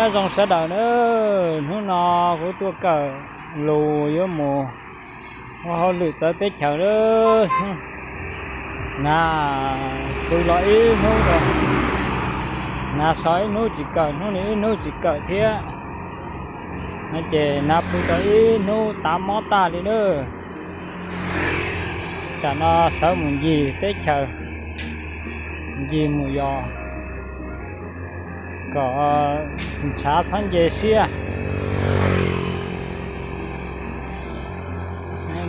Nyob zoo sawv daws na, hnub no kuv tuaj kawm lus yuav mus ua hauj lwm txawv teb chaws lawm. Hnav pw los ib hnub, hnav so ib hnub tsis kawm, hnub no ib hnub tsis kawm thiab, no ces hnav pw tau ib hnub tav mob tag li na. Tam no sawv mus ncig teb chaws, ncig mus yos kom ntshav txhob nce siab.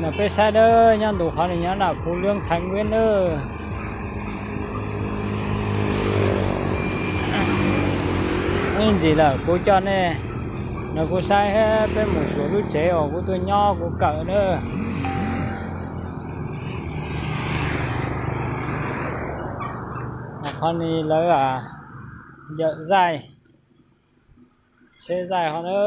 No peb saib na, nyob ntu qhov no nyob nram khu Lwb Thaiv Nkueb na. Ib ntsis lawm kuv coj nej, no kuv saib peb mus xyuas lub tsev uas kuv tuaj nyob kuv kawm na. Qhov ni lawv yawm zaij, tsheb zaij qhov na.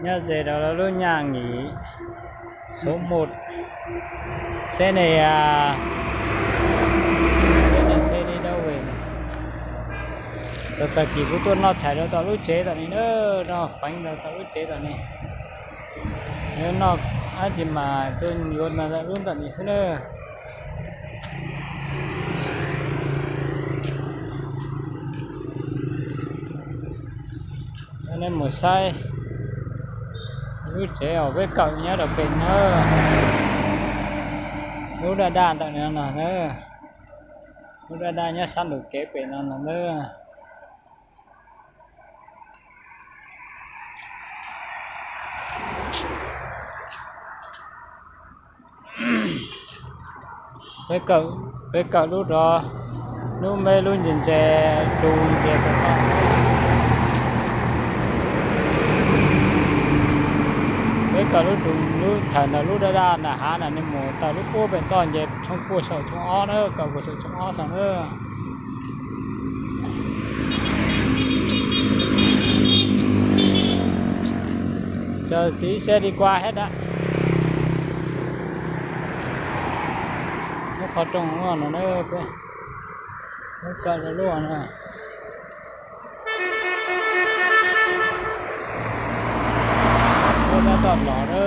Nyob ze rau lub nyaj nkim số một, xe này, xe này xe đi đâu về? Tag kis kuv tuaj noj tshais rau tom lub tsev tom ni na, noj feev rau tom lub tsev tom ni. Noj dab tsi mas tuaj yuav lub ntawm ni xwb na. Nej mus saib lub tsev uas peb kawm nyob rau pem no, lub daj daj ntawm no no na, lub daj daj nyob sab ntus kev pem no no na. Peb kawm lub rov, lub me lub ntses ntses, tus ntses pem no. Peb kawm lub tus lub thawm ntawm lub daj daj nram hav na, nej mus tawm lub puag pem toj nce tshooj puag saum tshooj ob na, kawm puag saum tshooj ob saum na. Cho tí xe đi qua hết đã. Lub qhov rooj no na, peb kawm rau lub no. Lub tab tom los na.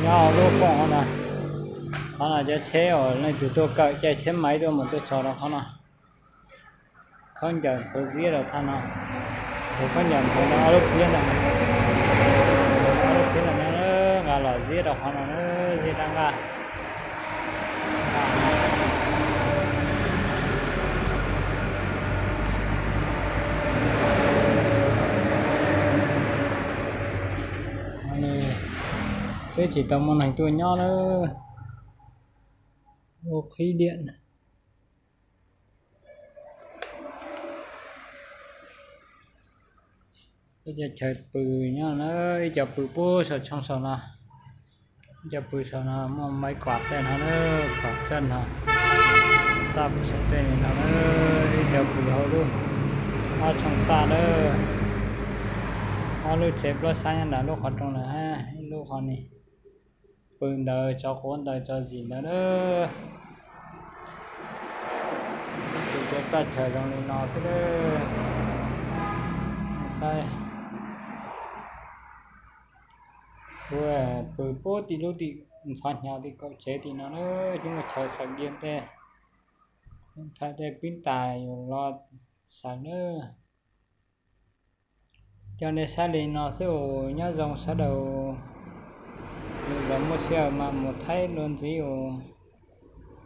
Nyob hauv lub kooj no na, qhov no cov tsheb uas leej twg tuaj kawm caij tsheb maiv tuaj mus tuaj tso rau qhov no. Khaub ncaws ntxhuav ziab rau thaj no, ntxhuav khaub ncaws ntxhuav rau ob lub phiab ntawm no, ob lub phiab ntawm no nqa los ziab rau qhov no, ziab rab nqaj. Twb tsis tau muaj neeg tuaj nyob na. Ua qhib diam. Ib co chaw pw nyob na, ib co pw puag saum tshooj saum no, ib co pw saum no muaj maiv kuam tej no na, kuam txaj no, txaj pw saum tej no na, ib co pw hauv lub ob tshooj txaj na, ob lub tsev plaub sab nyob nram lub qhov rooj na, ib lub qhov ni. Pw ntawd tsov quav ntawd tsov zis ntawd na. Ib tug cov txaj chaw zoo li no xwb na. Saib, kuv pw puag tim lub tim ntxhov hnyo tim kaum tsev tim no na, coob muaj chaw xaws diav tej, thaij tej pib tas yus los xaws na. Coj nej saib li no xwb, nyob zoo sawv daws, yus los muaj sij hawm mas mus thaij dua ntxiv os.